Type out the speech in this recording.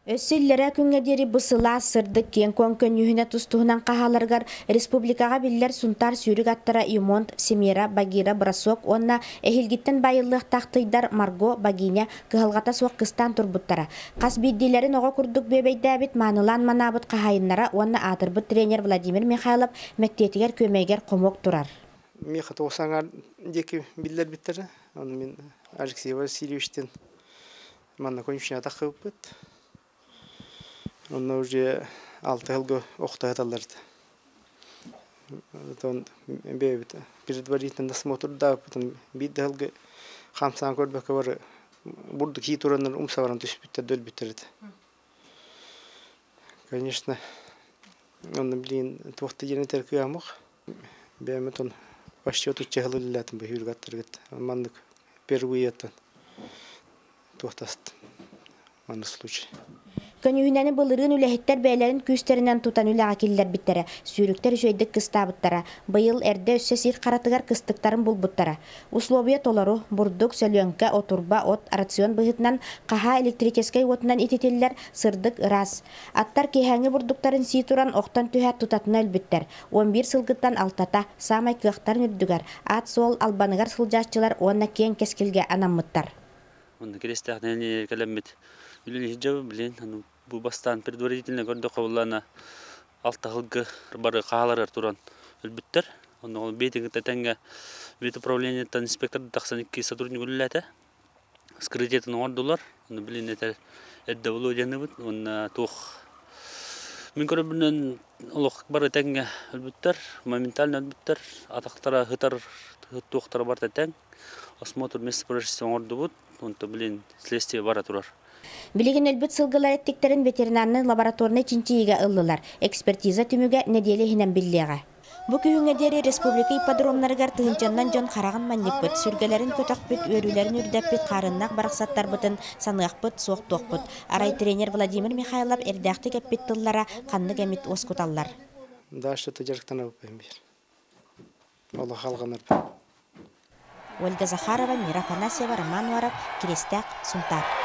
Өссө иллэрээ күҥҥэ диэри бу сылаас, сырдык, киэҥ-куоҥ көнньүүһүнэ тус-туһунан хаһааларыгар республикаҕа биллэр Сунтаар сүүрүк аттара Юмонт, Всемира, Багира, Бросок уонна эһиилгиттэн баайыллыахтаах тыйдар Марго, Богиня кыһалҕата суох кыстаан турбуттара. Хас биирдиилэрин оҕо курдук бүөбэйдээбит, маанылаан манаабыт хаһаайыннара уонна аатырбыт тренер Владимир Михайлов мэктиэтигэр күөмэйигэр хомуок турар. Миэхэ тоҕус аҥаар диэки биллэрбиттэрэ. Ону мин Алексей Васильевичтин манна конюшня таххыбыппыт. Онно уже алта сылга охтоһуталлар этэ. Отон бэйэбит предварительно досмотрдаабыппытын биир да сылга хамсаан көрбөккө бары бурдук кии тураннар умса баран түспүттэр да өлбүттэр этэ. Конечно, онно билигин туох да диэн этэр кыамах. Бэйэм отон почти отучча сыл үлэлээтим быһыыргаттаргыт. Маннык впервые туохтаст маннык случай. Көньүүһүнэни былырыын үлэһиттэр бэйэлэрин күүстэринэн тутан үлэҕэ киллэрбиттэрэ, сүүрүктэр үчүгэйдик кыстаабыттара. Быйыл эрдэ өссө сир харатыгар кыстыктарын булбуттара. Услуобуйа толору, бурдук, сөлүөҥкэ, отурба, от рацион быһыытынан хаһаа электрическэй уотунан ититиллэр, сырдык, ыраас. Аттар киэһээҥҥи бурдуктарын сии туран охтон түһээт тутатына өлбүттэр. 11 сылгыттан алтата, саамай кыахтарын үрдүгэр, аат-суол албаныгар сылдьааччылар уонна киэҥ кэскилгэ анаммыттар. Онно Киристээх нэһилиэнньэлэр кэлэммит үлэлии сылдьабыт билин бу бастаан предварительно көрдөххө буоллаҕына алта сылгы бары хааларыгар туран өлбүттэр. Онно бэйэтин кытта тэҥҥэ ветуправлениеттан инспектор тахсан икки сотрудник үлэлээтэ. Вскрытиетын оҥордулар. Онно билин этэр эрдэ буолуо диэнибит. Уонна туох мин көрөрбүнэн олох бары тэҥҥэ өлбүттэр, моментально өлбүттэр. Атахтара ытар туохтара барыта тэҥ. Осмотр места происшествия оҥордубут, онто блин следствие бара турар. Билигин өлбүт сылгылар эттиктэрин ветеринарнай лабораторнай чинчийиигэ ыллылар. Экспертиза түмүгэ нэдиэлэ иһинэн биллиэҕэ. Бу күһүҥҥэ диэри республика ипподромнарыгар тыһыынчаннан дьон хараҕын манньыппыт, сүргэлэрин көтөхпүт, үөрүүлэрин үрдэппит хаарыннах барахсаттарбытын саныахпыт, суохтуохпут. Арай тренер Владимир Михайлов эрдээхтик эппит тыллара ханнык эмит уоскуталлар. Дальше-то дьарыктанабыппын биир. Олох алҕанар. Ольга Захарова, Мира Афанасьева, Роман Уаров, Кириэстээх, Сунтаар.